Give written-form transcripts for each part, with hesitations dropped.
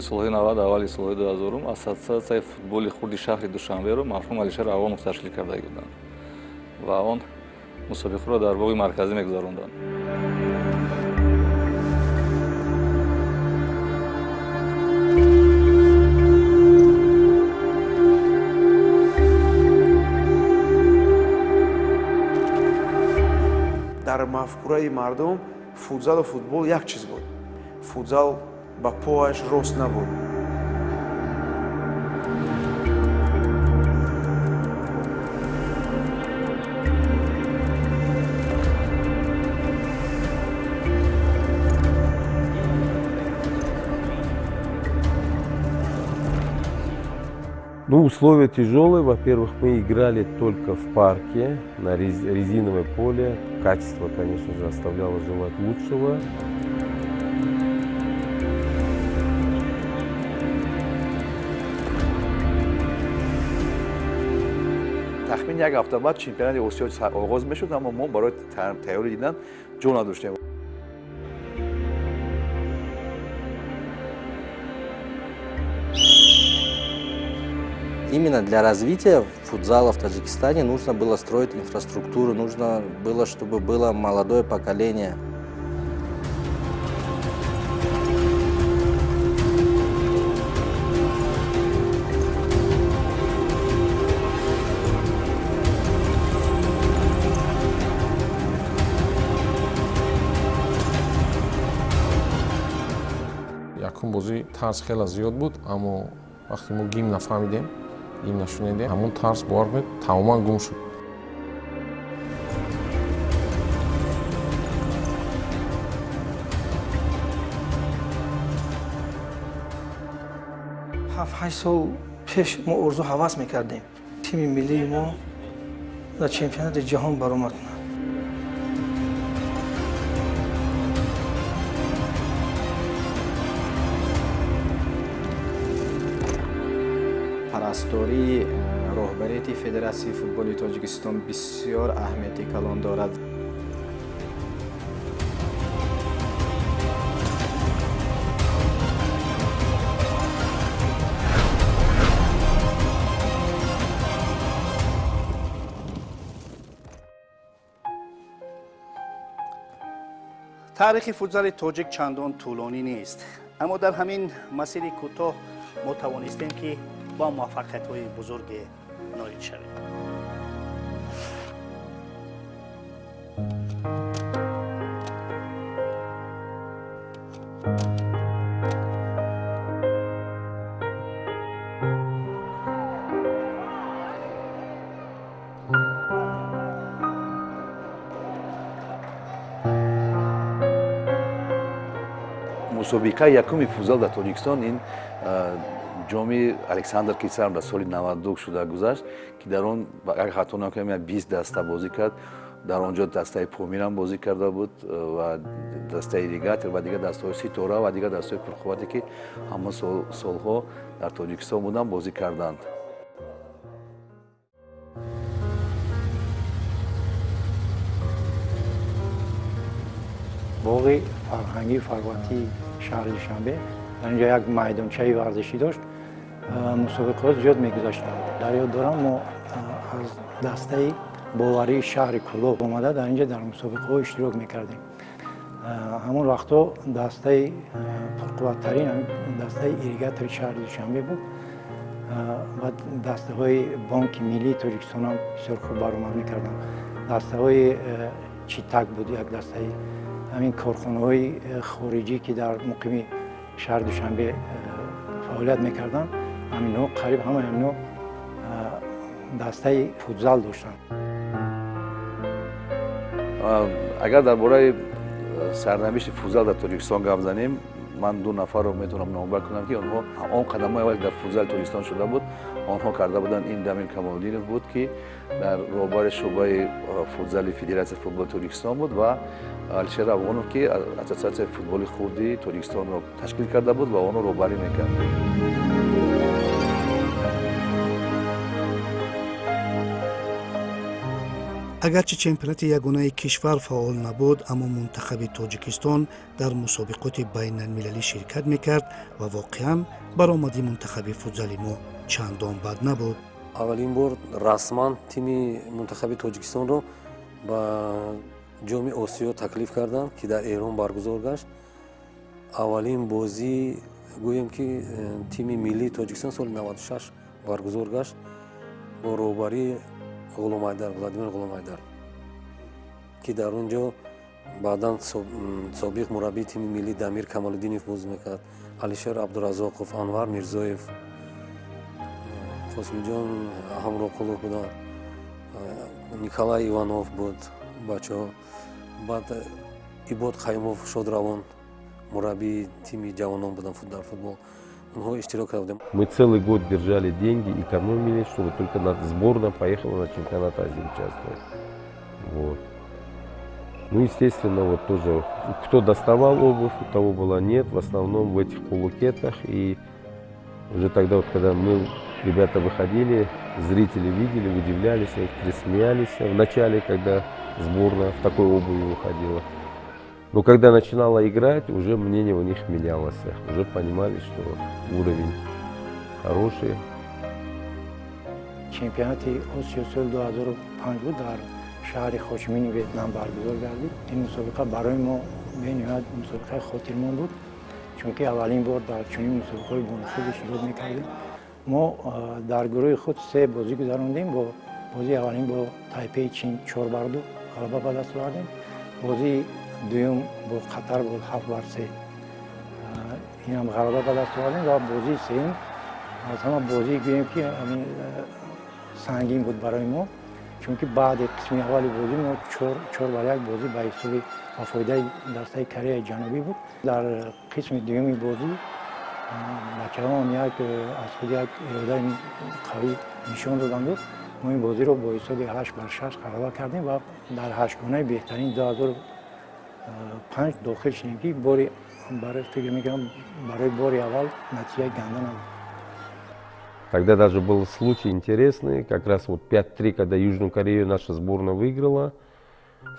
Охири солҳои 90, аввали солҳои 2000 ассотсиатсияи футболи хурди шаҳри Душанберо марҳум Алишер Афғонов ташкил карда буданд ва он мусобиқаро дар боғи марказӣ мегузаронданд. Дар мафкураи мардум футзалу футбол як чиз буд. Футзал ба пояш рост набуд. Ну, условия тяжелые. Во-первых, мы играли только в парке, на резиновое поле. Качество, конечно же, оставляло желать лучшего. Тахмин як ҳафта баъд чемпионати Осиё оғоз мешуд, аммо мо барои тайёрӣ дидан ҷо надоштем. Именно для развития футзала в Таджикистане нужно было строить инфраструктуру, нужно было, чтобы было молодое поколение. Якум бозӣ тарс хеле зиёд буд, аммо вақте мо гимн нафаҳмидем, гимн нашунидем, ҳамон тарс, бовар кунед, тамоман гум шуд. 7-8 сол пеш мо орзу ҳавас мекардем, тими миллии мо дар чемпионати ҷаҳон баромад кунад. Парастории роҳбарияти Федератсияи футболи Тоҷикистон бисёр аҳамияти калон дорад. Таърихи футзали тоҷик чандон тӯлонӣ нест, аммо дар ҳамин масири кӯтоҳ мо тавонистем, ки бо муваффақиятҳои бузурге ноил шавем. Мусобиқаи якуми футзал дар Тоҷикистон ин ҷоми Александр Кисаров дар соли 92 шуда гузашт, ки дар он, агар хато накунам, 20 даста бозӣ кард. Дар он ҷо дастаи Помирам бозӣ карда буд ва дастаи Ирригатор ва дигар дастаҳои Ситора ва дигар дастаҳои пурқуввате, ки ҳама солҳо дар Тоҷикистон буданд, бозӣ карданд. Боғи фарҳангии фарғонатии шаҳри Душанбе дар инҷо як майдончаи варзишӣ дошт, мусобиқаҳо зиёд мегузаштанд. Дар ёд дорам, мо аз дастаи Боварии шаҳри Кӯлоб омада, дар инҷа дар мусобиқаҳо иштирок мекардем. Ҳамон вақтҳо дастаи пурқувваттарин дастаи Ирригатори шаҳри Душанбе буд ва дастаҳои Бонки Миллии Тоҷикистонам бисёр хуб баромад мекарданд. Дастаҳои Читак буд, як дастаи ҳамин корхонаҳои хориҷӣ, ки дар муқими шаҳри Душанбе фаъолият мекарданд, ҳаминҳо, қариб ҳамаи ҳаминҳо дастаи футзал доштанд. Агар дар бораи сарнавишти футзал дар Тоҷикистон гап занем, ман ду нафарро метавонам номбар кунам, ки онҳо он қадамҳои аввал дар футзали Тоҷикистон шуда буд, онҳо карда буданд. Ин Дамир Камолиддинов буд, ки дар роҳбари шӯъбаи футзали Федератсияи футболи Тоҷикистон буд, ва Алишер Афғонов, ки Ассотсиатсияи футболи хурди Тоҷикистонро ташкил карда буд ва онро роҳбарӣ мекард. Агарчи чемпионати ягонаи кишвар фаъол набуд, аммо мунтахаби Тоҷикистон дар мусобиқоти байналмилалӣ ширкат мекард ва воқеан баромади мунтахаби футзали мо чандон бад набуд. Аввалин бор расман тими мунтахаби Тоҷикистонро ба Ҷоми Осиё таклиф карданд, ки дар Эрон баргузор гашт. Аввалин бозӣ, гӯем ки тими миллии Тоҷикистон соли 96 баргузор гашт бо роҳбарии Ғуломайдар, Владимир Ғуломайдар, ки дар он ҷо баъдан собиқ мураббии тими миллӣ Дамир Камолиддинов бозӣ мекард, Алишер Абдуразоқов, Анвар Мирзоев, Қосимҷон Ҳамроқулов буданд, Николай Иванов буд, бачаҳо. Баъд Ибод Қаюмов шодравон мураббии тими ҷавонон буданд дар футбол. Онҳо иштирок карда будем. Мы целый год держали деньги, экономили, чтобы только сборная поехала на чемпионат Азии участвовать. Вот. Ну, естественно, вот тоже, кто доставал обувь, у того была нет, в основном в этих полукетах. И уже тогда, вот, когда мы, ребята, выходили, зрители видели, удивлялись, некоторые смеялись в начале, когда сборная в такой обуви выходила. Но когда начинала играть, уже мнение у них менялось, уже понимали, что уровень хороший. Чемпионати Осиё соли 2005 буд, дар шаҳри Хошимини Ветнам баргузор гардид. Ин мусобиқа барои мо бениҳоят мусобиқаи хотирмон буд, чунки аввалин бор дар чунин мусобиқаҳои бонуфуз иштирок мекардем. Мо дар гурӯҳи худ се бозӣ гузарондем. Бо бозии аввалин бо Тайпеи Чин 4-2 ғалаба ба даст овардем. Бозии дуюм бо Қатар буд, 7-3, инам ғалаба ба даст овардем. Ва бозии сеюм аз ҳама бозӣ, гӯем ки, сангин буд барои мо, чунки баъди қисми аввали бозӣ мо 4-1 бозӣ ба ҳисоби ба фоидаи дастаи Кореяи Ҷанубӣ буд. Дар қисми дуюми бозӣ бачаҳоам як аз худ як иродаи қавӣ нишон доданду мо ин бозиро бо ҳисоби 8-6 ғалаба кардем ва дар ҳаштгонаи беҳтарин 2005 дохил шудем, ки бори барои, фикр мекунам, барои бори аввал натиҷаи ганда набуд. Тогда даже был случай интересный, как раз вот 5-3, когда Южную Корею наша сборная выиграла.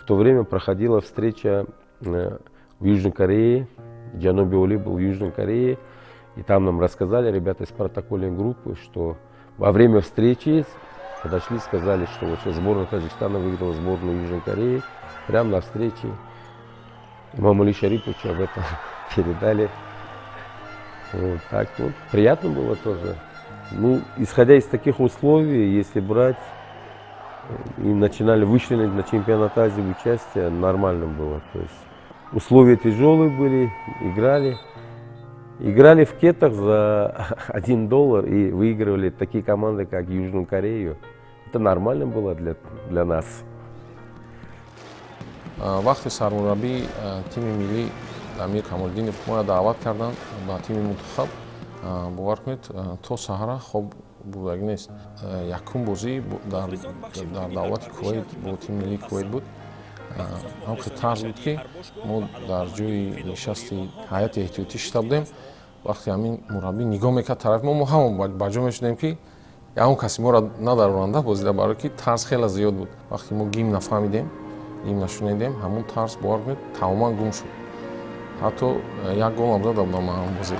В то время проходила встреча в Южной Корее, Джаноби Оли был в Южной Корее, и там нам рассказали ребята из протокольной группы, что во время встречи подошли, сказали, что вот сейчас сборная Таджикистана выиграла сборную Южной Кореи, прямо на встрече. Имамали Шариповичу об этом передали. Вот так вот. Приятно было тоже. Ну, исходя из таких условий, если брать, и начинали, вышли на чемпионат Азии в участие, нормально было. То есть условия тяжелые были, играли. Играли в кетах за $1 и выигрывали такие команды, как Южную Корею. Это нормально было для нас. Вақти сармураббии тими миллӣ Дамир Камолиддинов моро даъват карданд ба тими мунтахаб, бовар кунед, то саҳара хоб будагӣ нест. Якум бозӣ дар давлати Кувайт бо тими миллии Кувайт буд. Ҳамхел тарз буд, ки мо дар ҷои нишасти ҳайати эҳтиётӣ шита будем. Вақте ҳамин мураббӣ нигоҳ мекард тарафи мо, мо ҳамон ба ҷо мешудем, ки ягон каси моро надароранда бозида, барое ки тарс хеле зиёд буд. Вақте мо гимн нафаҳмидем, гимн нашунидем, ҳамон тарс, бовар кунед, тамоман гум шуд. Ҳатто як голам зада будам ҳамон бозӣ.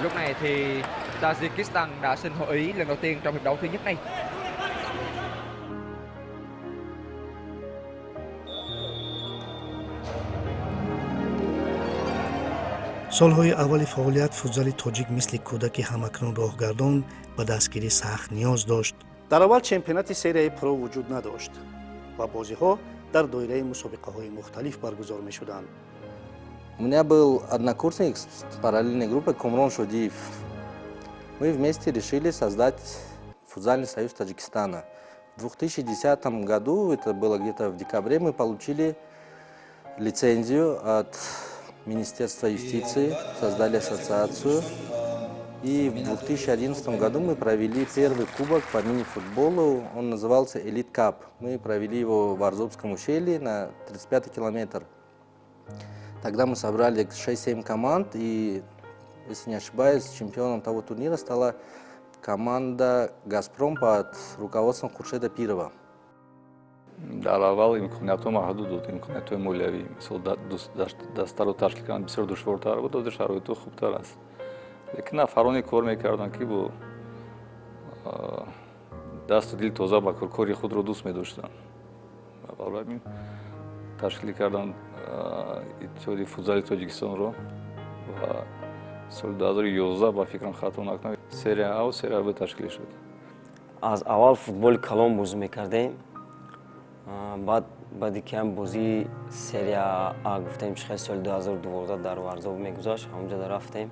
Lúc này thì Tajikistan đã xin hội ý lần đầu tiên trong hiệp đấu thứ nhất này. Солҳои аввали фаъолият футзали тоҷик мисли кӯдаки ҳамакнун роҳгардон ба дастгирӣ сахт ниёз дошт. Дар аввал чемпионати серияи Про вуҷуд надошт ва бозиҳо дар доираи мусобиқаҳои мухталиф баргузор мешуданд. У меня был однокурсник с параллельной группы Кумрон Шудиев. Мы вместе решили создать Футзальный союз Таджикистана. В 2010 году, это было где-то в декабре, мы получили лицензию от Министерства юстиции, создали ассоциацию. И в 2011 году мы провели первый кубок по мини-футболу, он назывался «Элит Кап». Мы провели его в Арзобском ущелье на 35-й километр. Тогда мы собрали 6-7 команд, и, если не ошибаюсь, чемпионом того турнира стала команда «Газпром» под руководством Хуршеда Пирова. Дар аввал имкониятҳо маҳдуд буд, имкониятҳои молиявӣ. Мисол, дастаро ташкил кардан бисёр душвортар буд, ҳозир шароитҳо хубтар аст. Лекин нафароне кор мекарданд, ки бо дасту дил тоза ба кори худро дӯст медоштанд. Ва барои ҳамин ташкил карданд Иттиҳоди футзали Тоҷикистонро ва соли 2011, ба фикрам хато накунам, серия А ва серия Б ташкил шуд. Аз аввал футболи калон бозӣ мекардем, баъд баъди ки ҳам бозии серия А гуфтем, чӣ хел соли 2012 дар Варзоб мегузашт, ҳамонҷода рафтем,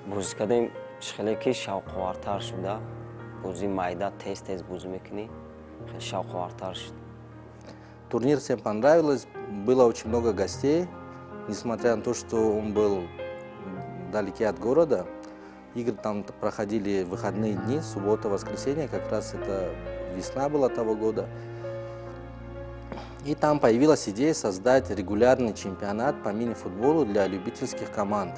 бозӣ кардем, чӣ хеле ки шавқовартар шуда, бозии майда тез тез бозӣ мекунӣ, хеле шавқовартар шуд. Турнир всем понравилось, было очень много гостей, несмотря на то, что он был вдалеке от города. Игры там проходили в выходные дни, суббота, воскресенье, как раз это весна была того года. И там появилась идея создать регулярный чемпионат по мини-футболу для любительских команд.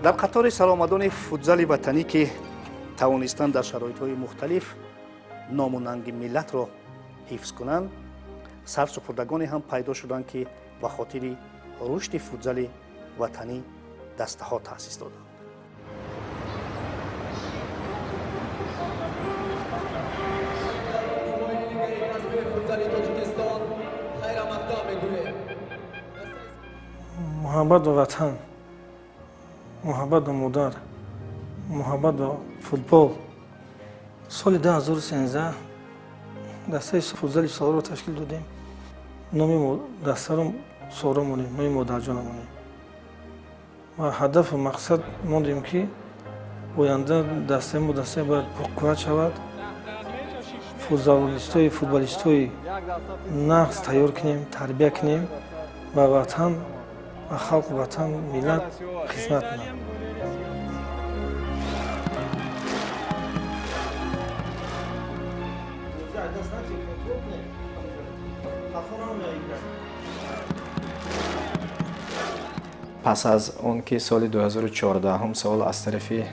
Дар қатори саромадони футзали ватанӣ, ки тавонистанд дар шароитҳои мухталиф ному нанги миллатро ҳифз кунанд, сарсупурдагоне ҳам пайдо шуданд, ки ба хотири рушди футзали ватанӣ дастаҳо таъсис доданд. Муҳаббат ба ватан, муҳаббат ба модар, муҳаббат ба футбол. Соли 2013 дастаи футзали Сораро ташкил додем. Номи дастаро Сора монем, номи модарҷона монем. Ва ҳадафу мақсад мондем, ки оянда дастаи мо дастае бояд пурқувват шавад, футзалистои футболистои нағз тайёр кунем, тарбия кунем, ба ватан, ба халқу ватан, миллат хизмат кунем. Пас аз он ки соли 2014 сол аз тарафи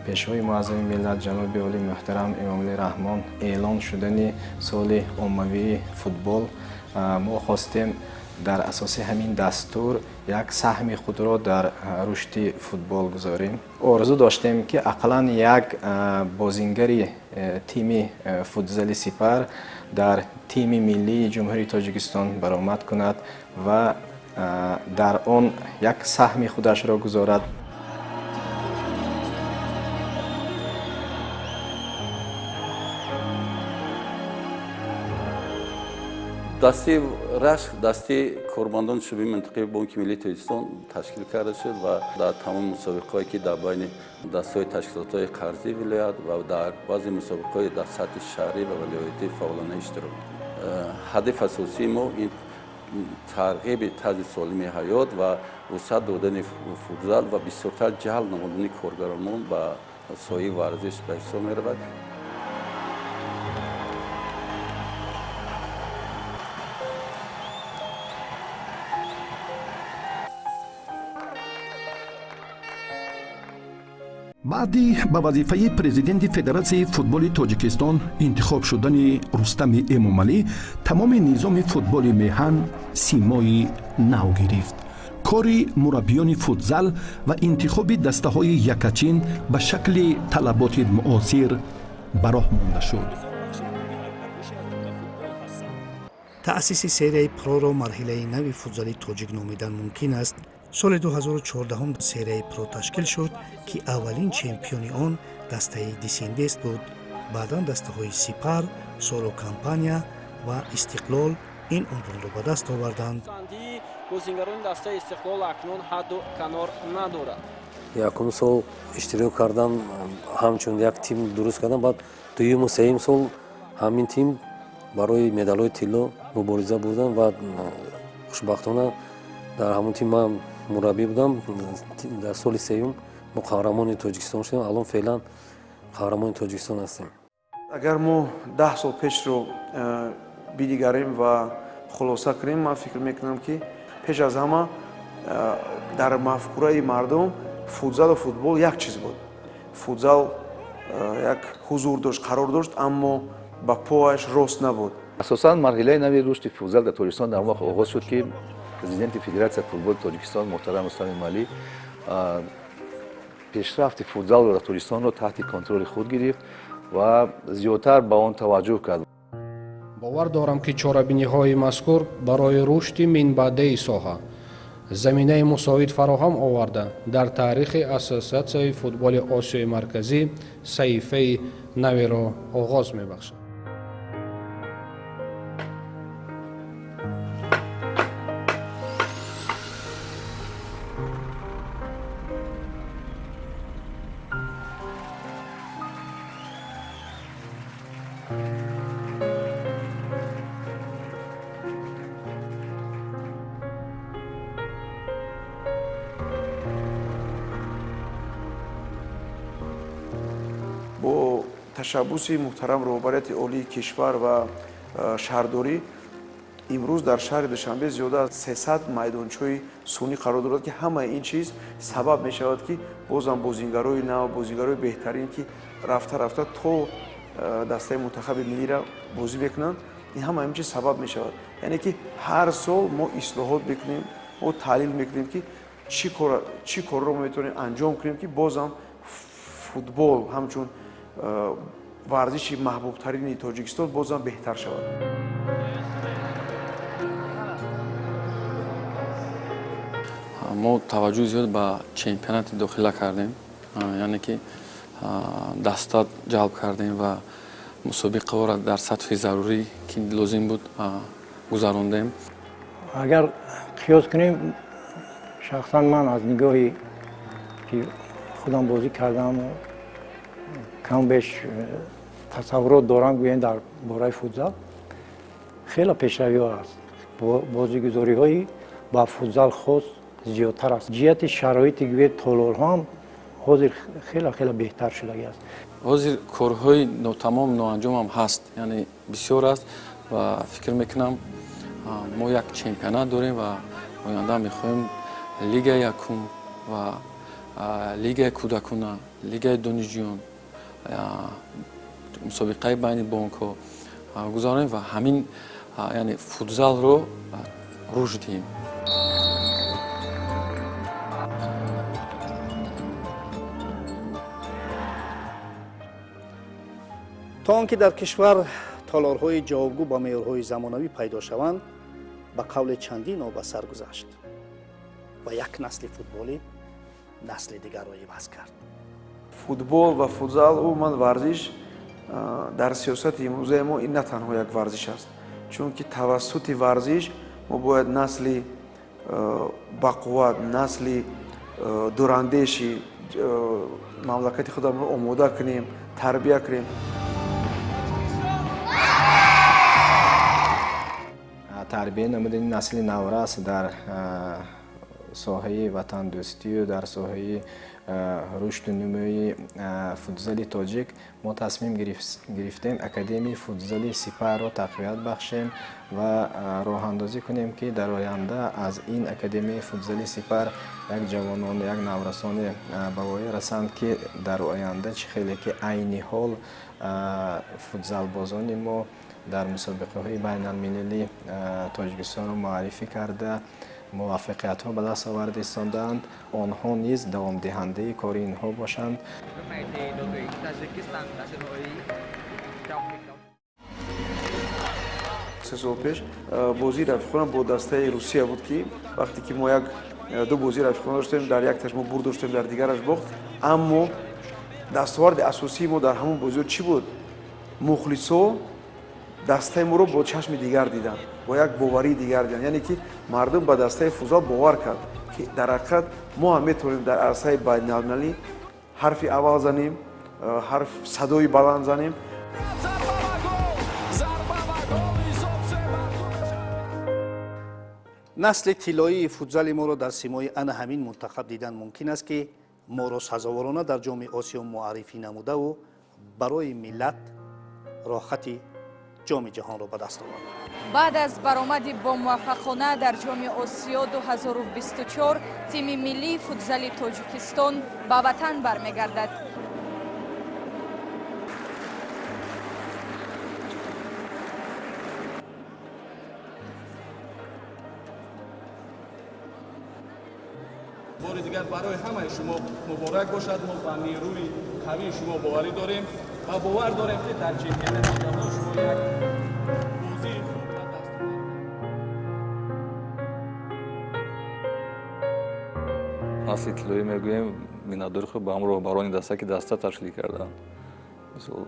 Пешвои муаззами миллат ҷаноби олӣ муҳтарам Эмомалӣ Раҳмон эълон шудани соли оммавии футбол, мо хостем дар асоси ҳамин дастур як саҳми худро дар рушди футбол гузорем. Орзу доштем, ки ақаллан як бозингари тими футзали Сипар дар тими миллии Ҷумҳурии Тоҷикистон баромад кунад ва дар он як саҳми худашро гузорад. Дастаи Рашк дастаи кормандони шӯъбаи минтақаи Бонки Миллии Тоҷикистон ташкил карда шуд ва дар тамоми мусобиқаҳое, ки дар байни дастаҳои ташкилотҳои қарзии вилоят ва дар баъзе мусобиқаҳои дар сатҳи шаҳрӣ ва вилоятӣ фаъолона иштирок мекунад. Ҳадафи асосии мо ин тарғиби тарзи солими ҳаёт ва вусъат додани футзал ва бисёртар ҷалб намудани коргаронмон ба соҳаи варзиш ба ҳисоб меравад. Баъди ба вазифаи президенти Федератсияи футболи Тоҷикистон интихоб шудани Рустами Эмомалӣ тамоми низоми футболи меҳан симои нав гирифт. Кори мураббиёни футзал ва интихоби дастаҳои якачин ба шакли талаботи муосир ба роҳ монда шуд. Таъсиси серияи Проро марҳилаи нави футзали тоҷик номидан мумкин аст. Соли 2014 серияи Про ташкил шуд, ки аввалин чемпиони он дастаи Дисинвест буд. Баъдан дастаҳои Сипар, Соро Компания ва Истиқлол ин унвонро ба даст оварданд. Бозингарони дастаи Истиқлол акнун ҳадду канор надорад. Якум сол иштирок кардам, ҳамчун як тим дуруст кардам, баъд дуюму сеюм сол ҳамин тим барои медалҳои тилло мубориза бурдам ва хушбахтона дар ҳамон тим ман мураббӣ будам. Дар соли сеюм мо қаҳрамони Тоҷикистон шудем. Алон феълан қаҳрамони Тоҷикистон ҳастем. Агар мо 10 сол пешро бинигарем ва хулоса кунем, ман фикр мекунам, ки пеш аз ҳама дар мафкураи мардум Футзалу футбол як чиз буд. Футзал як ҳузур дошт, қарор дошт, аммо ба пояш рост набуд. Асосан марҳилаи нави рушди футзал дар Тоҷикистон дар он вақт оғоз шуд, ки президенти Федератсияи футболи Тоҷикистон муҳтарам Рустам Эмомалӣ пешрафти футзалро дар Тоҷикистонро таҳти контроли худ гирифт ва зиёдтар ба он таваҷҷӯҳ кард. Бовар дорам, ки чорабиниҳои мазкур барои рушди минбаъдаи соҳа заминаи мусоид фароҳам оварда, дар таърихи Ассотсиатсияи футболи Осиёи Марказӣ саҳифаи наверо оғоз мебахшад. Бо ташаббуси муҳтарам роҳбарияти олии кишвар ва шаҳрдорӣ имрӯз дар шаҳри Душанбе зиёда аз 300 майдончаи сунъӣ қарор дорад, ки ҳамаи ин чиз сабаб мешавад, ки бозам бозингарои нав, бозингарои беҳтарин, ки рафта рафта то дастаи мунтахаби миллиро бозӣ мекунанд, ин ҳама ин чиз сабаб мешавад. Яъне ки ҳар сол мо ислоҳот мекунем, мо таҳлил мекунем, ки чӣ корро мо метавонем анҷом кунем, ки бозам футбол ҳамчун варзиши маҳбубтарини Тоҷикистон бозам беҳтар шавад. Мо таваҷҷӯҳи зиёд ба чемпионати дохила кардем, яъне ки даста ҷалб кардем ва мусобиқаҳоро дар сатҳи зарурӣ, ки лозим буд, гузарондем. Агар қиёс кунем, шахсан ман аз нигоҳи ки худам бозӣ кардам, кам беш тасаввурот дорам, гӯем, дар бораи футзал хеле пешравиҳо аст. Бозигузориҳои ба футзал хос зиёдтар аст. Ҷиҳати шароити гӯед толорҳо ҳам ҳозир хеле хеле беҳтар шудагӣ аст. Ҳозир корҳои нотамом ноанҷомам ҳаст, яъне бисёр аст ва фикр мекунам, мо як чемпионат дорем ва оянда мехоҳем лигаи якум ва лигаи кӯдакона, лигаи донишҷӯён, мусобиқаи байни бонкҳо гузаронем ва ҳамин, яъне футзалро рушд диҳем. То он ки дар кишвар толорҳои ҷавобгӯ ба меъёрҳои замонавӣ пайдо шаванд, ба қавли чандин об ба сар гузашт ва як насли футболӣ насли дигарро иваз кард. Футбол ва футзал, умуман варзиш, дар сиёсати имрӯзаи мо ин на танҳо як варзиш аст, чунки тавассути варзиш мо бояд насли бақувват, насли дурандеши мамлакати худамро омода кунем, тарбия кунем. Тарбия намудани насли наврас дар соҳаи ватандӯстию дар соҳаи рушду нумӯи футзали тоҷик мо тасмим гирифтем Академияи футзали Сипарро тақвият бахшем ва роҳандозӣ кунем, ки дар оянда аз ин Академияи футзали Сипар як ҷавонон, як наврасоне ба воя расанд, ки дар оянда чӣ хеле ки айни ҳол футзалбозони мо дар мусобиқаҳои байналмилалӣ Тоҷикистонро муаррифӣ карда, муваффақиятҳо ба даст оварда истодаанд, онҳо низ давомдиҳандаи кори инҳо бошанд. 3 сол пеш бозии рафиқона бо дастаи Русия буд, ки вақте ки мо як ду бозии рафиқона доштем, дар якташ мо бурд доштем, дар дигараш бохт. Аммо дастоварди асосии мо дар ҳамон бозиҳо чӣ буд? Мухлисо дастаи моро бо чашми дигар диданд, бо як боварии дигар диданд, яъне ки мардум ба дастаи футзал бовар кард, ки дар ҳақиқат мо ҳам метавонем дар арсаи байналмилалӣ ҳарфи аввал занем, ҳарф садои баланд занем. Насли тиллоии футзали моро дар симои ана ҳамин мунтахаб дидан мумкин аст, ки моро сазоворона дар Ҷоми Осиё муаррифӣ намудаву барои миллат роҳхати ҷоми ҷаҳонро ба даст овард. Баъд аз баромади бомуваффақона дар ҷоми Осиё 2024 тими миллии футзали Тоҷикистон ба ватан бармегардад. Бори дигар барои ҳамаи шумо муборак бошад. Мо ба нерӯи қавии шумо боварӣ дорем ва бовар дорем, ки дар чемпионати ҷаҳон шумо як бозии хуб ба даст. Насли тиллоӣ мегӯем, миннатдори худ ба ҳам роҳбарони даста, ки даста ташкил карданд. Мисол,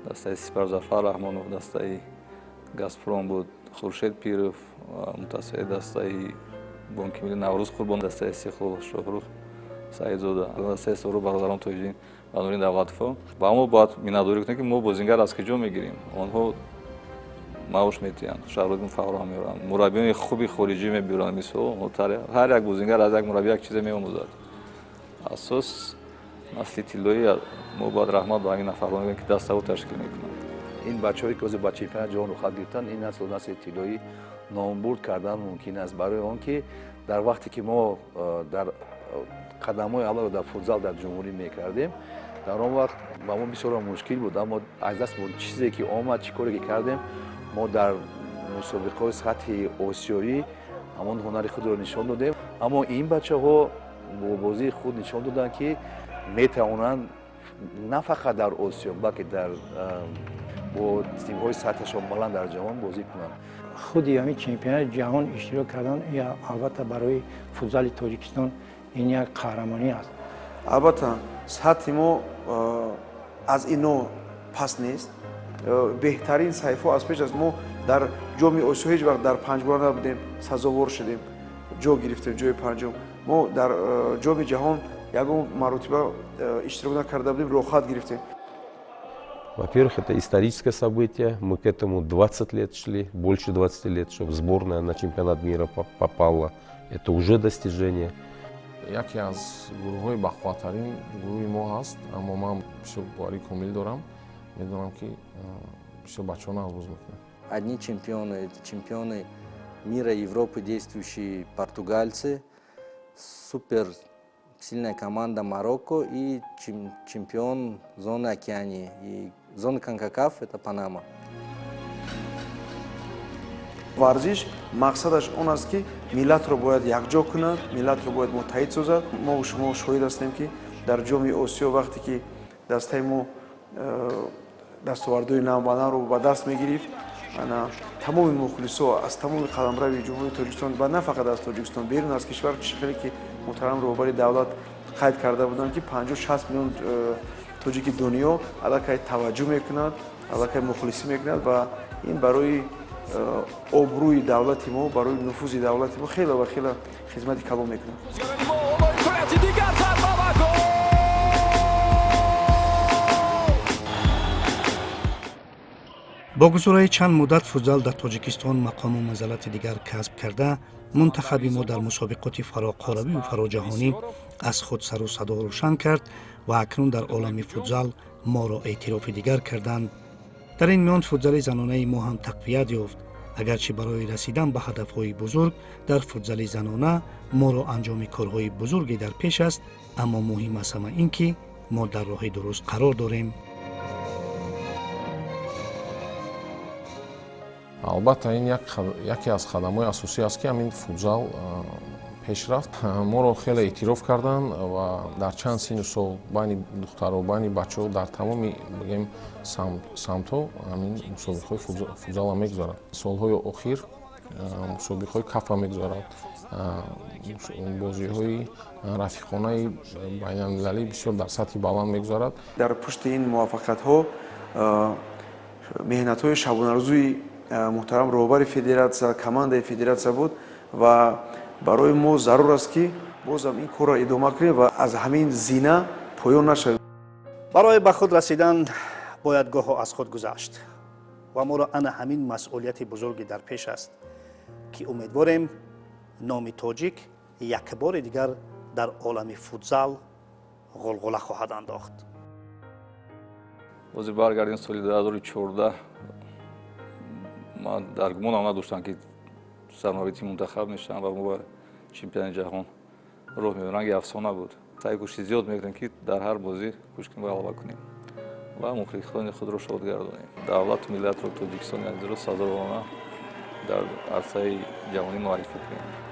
дастаи Сипар Зафар Раҳмонов, дастаи Газпром буд, Хуршед Пиров, мутасади дастаи Бонки Милли Наврӯз Қурбон, дастаи Истиқлол Шоҳрух Саидзода, дастаи Сору бародарон Тоҷиддин ва Нурин Давлатовҳо. Ба мо бояд миннатдорӣ кунем, ки мо бозингар аз куҷо мегирем. Онҳо маош метиҳанд, шароит фароҳам меоранд, мураббиёни хуби хориҷӣ мебиёранд. Мисол, ҳар як бозингар аз як мураббӣ як чизе меомӯзад. Асос насли тиллоӣ, мо бояд раҳмат ба ҳамин нафарҳо мегӯем, ки дастаҳо ташкил мекунанд. Ин бачаҳое, ки ҳозир ба чемпионати ҷаҳон рухсат гирифтанд, ин наслу насли тиллоӣ номбурд кардан мумкин аст, барои он ки дар вақте ки мо дар қадамҳои аввалро дар футзал дар ҷумҳурӣ мекардем, дар он вақт ба мо бисёр мушкил буд, аммо аз даст чизе ки омад, чӣ коре ки кардем, мо дар мусобиқаҳои сатҳи осиёӣ ҳамон ҳунари худро нишон додем. Аммо ин бачаҳо бо бозии худ нишон доданд, ки метавонанд на фақат дар Осиё, балки дар бо тимҳои сатҳашон баланд дар ҷаҳон бозӣ кунанд. Худи ҳамин чемпионати ҷаҳон иштирок кардан, албатта, барои футзали Тоҷикистон ин як қаҳрамонӣ аст. Албатта, сатҳи мо аз ино паст нест. Беҳтарин саҳифаҳо аз пеш аст. Мо дар ҷоми Осиё ҳеҷ вақт дар панҷгона набудем, сазовор шудем, ҷо гирифтем, ҷои панҷум. Мо дар ҷоми ҷаҳон ягон маротиба иштирок накарда будем, роҳхат гирифтем. Во-первых, это историческое событие. Мы к этому 20 лет шли, больше 20 лет, чтобы сборная на чемпионат мира попала. Это уже достижение. Яке аз гурӯҳҳои бақувваттарин гурӯҳи мо ҳаст, аммо ман бисёр боварии комил дорам. Медонам, ки бисёр бачаҳо нағз боз мекунанд. Одни чемпионы, это чемпионы мира, Европы, действующие португальцы, супер сильная команда Марокко и чемпион зоны Океании. И зоны Конкакаф – это Панама. Варзиш мақсадаш он аст, ки миллатро бояд якҷо кунад, миллатро бояд муттаҳид созад. Мо шумо шоҳид ҳастем, ки дар ҷоми Осиё, вақте ки дастаи мо дастовардҳои навбанавро ба даст мегирифт, тамоми мухлисо аз тамоми қаламрави Ҷумҳурии Тоҷикистон ва на фақат аз Тоҷикистон, берун аз кишвар, хеле ки муҳтарам роҳбари давлат қайд карда буданд, ки 50-60 миллион тоҷики дунё аллакай таваҷҷӯҳ мекунад, аллакай мухлисӣ мекунад ва ин барои обрӯи давлати мо, барои нуфузи давлати мо хеле ва хеле хизмати калон мекунад. Дигар зарба ва гол! Бо гузараи чанд муддат футзал дар Тоҷикистон мақому манзалати дигар касб карда, мунтахаби мо дар мусобиқоти фароқоравию фароҷаҳонӣ аз худ сару садо рӯшан кард ва акнун дар олами футзал моро эътирофи дигар карданд. Дар ин миён футзали занонаи мо ҳам тақвият ёфт. Агарчи барои расидан ба ҳадафҳои бузург дар футзали занона моро анҷоми корҳои бузурге дар пеш аст, аммо муҳим аз ҳама ин ки мо дар роҳи дуруст қарор дорем. Албатта, ин яке аз қадамҳои асосӣ аст, ки ҳамин футзал пеш рафт. Моро хеле эътироф карданд ва дар чанд синну сол байни духтаро, байни бачаҳо дар тамоми, бигем, самтҳо ҳамин мусобиқаҳои футзала мегузарад. Солҳои охир мусобиқаҳои кафа мегузарад, бозиҳои рафиқонаи байналмилалӣ бисёр дар сатҳи баланд мегузарад. Дар пушти ин муваффақиятҳо меҳнатҳои шабонарӯзии муҳтарам роҳбари федератсия, командаи федератсия буд ва барои мо зарур аст, ки бозам ин корро идома кунем ва аз ҳамин зина поён нашавем. Барои ба худ расидан бояд гоҳо аз худ гузашт ва моро ана ҳамин масъулияти бузурге дар пеш аст, ки умедворем номи тоҷик якбори дигар дар олами футзал ғулғула хоҳад андохт. Бози баргардем соли 2014. Ман дар гумонам надоштам, ки сармураббии тими мунтахаб мешавам ва мо ба чемпионати ҷаҳон роҳ меёбем. Ранги афсона буд. Саъй кӯшиши зиёд мекунем, ки дар ҳар бозӣ кӯшиш кунем, ғалаба кунем ва мухлисони худро шод гардонем, давлату миллатро, Тоҷикистони азизро сазоворона дар арсаи ҷаҳонӣ муаррифӣ кунем.